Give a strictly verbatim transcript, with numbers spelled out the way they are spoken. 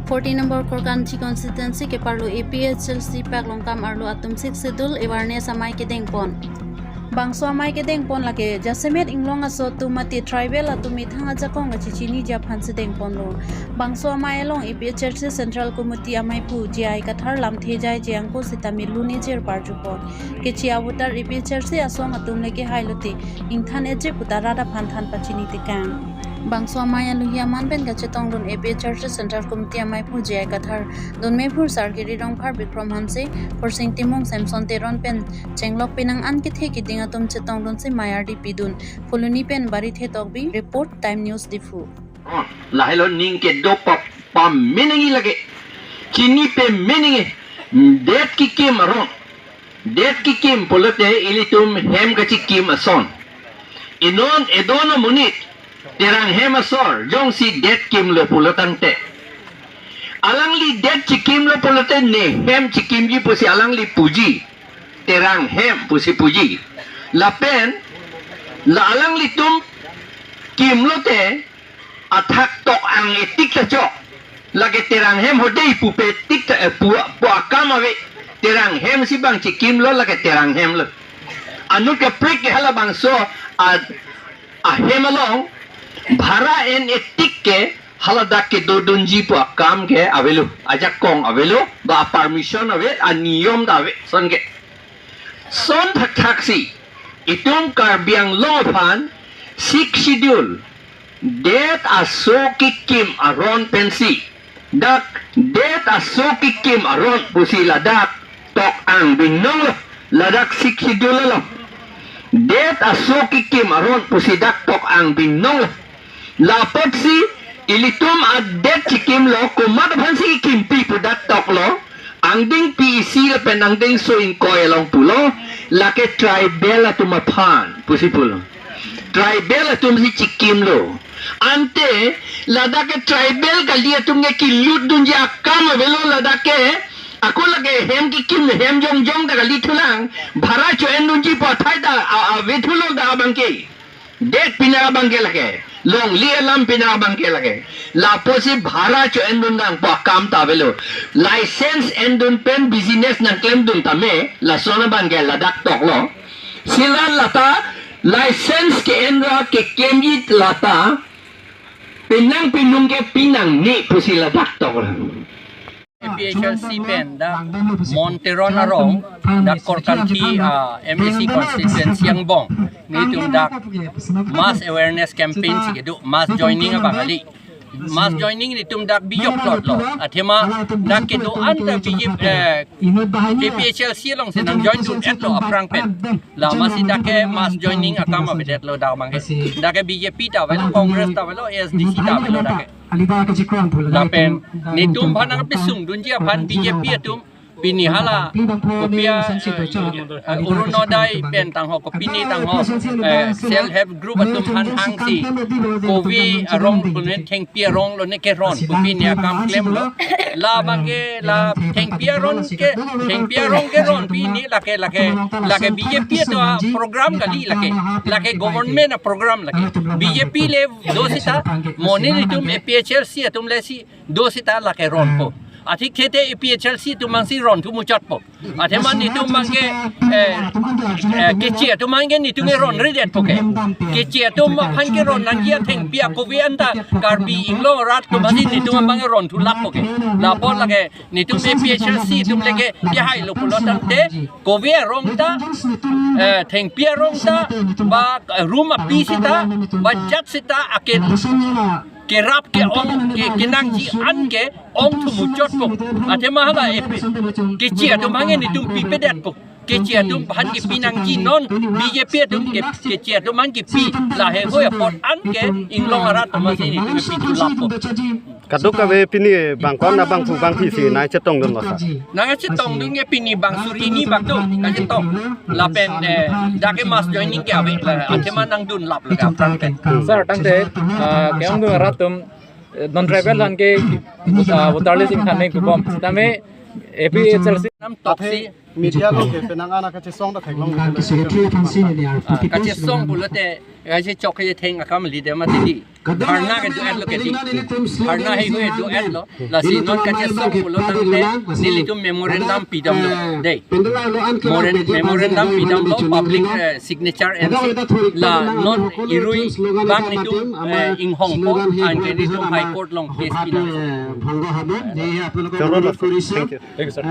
Forty number Korkanthi constituency keparlo A P H L C paklongkam arlo atum Sixth Schedule awareness amei kedengpon. Bangso amei kedengpon lake jasemet inglong aso atum mate tribal atum methang ajakong kachechiniji aphansi dengponlo. Bangso amei along A P H L C Central Committee ameiphu J I Kathar lamthe jai jangko sitame lun ejir parjupon. Keche avoter A P H L C asong atum leke hailote ingthan eje puta rat aphan than pachini tekang. Bangso amei aluhi aman pen kachetongdun A P H L C Central Committee ameiphu J I Kathar, dunmeiphu Sarkiri Rongphar, Bikrom Hanse, Khorsing Timung, Samson Teron pen chenglok penang an kethe keding atum chetongdunsi mei ardi pidun. Phuloni pen Barithe Tokbi, report Time News Diphu. Oh, lahelo ning kedo pap pamenangi lake. Chini pemenangi. Det kekim aron. Det kekim pulote ilitum hem kachikim ason. Inon edon amonit Terang hem asor jongsi det kimlo pulo tangte, alangli det chikimlo pulote ne hem chikimji pusi alangli puji. Terang hem pusi puji. Lapen la alanglitum kimlote athak tok-ang etik ta chok. Lake Terang hem hodei pupe tik ta, eh, pu, pu akam ave. Terang hemsi bang chikimlo lake Terang hemlo. Anut kaprek ke halabangso a, ahem along bhara en etik ke haladak kedodunji pu akam ke avelo. Ajakong avelo, ba permission ave, aniyom ta ave, son ke. Son thakthaksi itum Karbi Anglong aphan Sixth Schedule det aso kekim aron pensi, dak det aso kekim aron pusi ladak tok-ang binonglo, ladak Sixth Schedule lo. Det aso kekim aron pusi dak tok-ang binonglo. Lapotsi ilitum adet chikimlo, komat aphansi kimpi pu dak toklo. Angdeng P E C lapen angdengso ingkoi along pulo, lake tribal atum aphan pusi pulo. Tribal atumsi chikimlo. Ante ladak ke tribal kali atum ke kilutdunji akam avelo ladak ke. Ako lake hem kekim hem jongjong ta kali thulang. Bhara cho-endunji pu athai ta a, ave thulo dak abangke. Det pinang abangke lake. Longle alam pinang abangke lake. Lapusi bhara cho-endun nangpo akam ta avelo. License endun pen business nangklemdun tame, lason abangke ladak toklo. Silan lata license ke-en ra kekemji lata penang penung ke pinangne pusi ladak toklo. A P H L C pen dak Mon Teron arong, dak Korkanthi, ah, M A C constituency angbong, nelitum dak mass awareness campaign si kedo, mass joining abang kali. Mass joining nelitum dak bijok plotlo. Athema dak kedo-an ta B J P, eh, A P H L C alongsi nangjoindun-etlo aphrang pen. Lamasi dak ke mass joining akam avedetlo dak abangke. Dak ke B J P ta avelo, Congress ta avelo, A S D C ta avelo dak ke. Lapen netum aphan nangpesungdunji aphan B J P atum pini hala kopi a, eh, Orunodoi pen tangho, kopine tangho, eh, self help group atum aphan hangsi kove arong lone thengpi arong lone keron, kopine akam klemlo. Labangke la thengpi arong ke, thengpi arong keron pini lake, lake, lake B J P atum aprogram kali lake, lake government aprogram lake. B J P le do sita, mo nelitum A P H L C atum le si do sita lake ronpo. Athik thete A P H L C atum abangsi ronthu muchotpo. Athema netum abangke, eh, eh, keche atum abangke netum ke ronredetpo ke. Keche atum aphan keron nangji athengpi akove anta Karbi Anglong arat atum abangsi netum abangke ronthu lappo ke. Lapu lake netum A P H L C atum leke dihailo pulo tangte kove arong ta, eh, thengpi arong ta, ba, eh, room api sita, ba jat sita ake kerap ke-ong ke, kenangji an ke-ong thu muchotpo. Athema hala A P, keche atum abangke netum pipedetpo. Keche atum aphan kepinangji non B J P atum ke, keche atum aphan kepi lahei hoi apot an ke inglong arat atum abangsi netum kepi thu lappo. Kadokave pini bangkon abangphu bangphisi nangchetongdunlo sir? Nangchetongdun ke pini bang suri hini bak do, nangchetong. Lapen, eh, dak ke mass joining ke ave, la, athema nangdun laplo dak aphrang pen. Sir, tangte, ah, ke-ongdun arat atum, eh, non tribal aphan ke, ah, voter list ingthan nangkokbom. Sitame A P H L C nam toksi Media along ke penang an kachesong ta theklong. Secretary aphansi neli arpu, ah, kachesong pulote, kache chok kachetheng akam kali de mati di. Dharna ke do-etlo ke di. Dharna heihui do-etlo. Lasi non kachesong pulo tangte nelitum memorandum pidamlo. Dei. Moren-, memorandum pidamlo, public, eh, signature ensi. La non irui bak nelitum, eh, inghongpo, anke nelitum High Court along case pinang. Chalo, last. Thank you. Thank you, sir.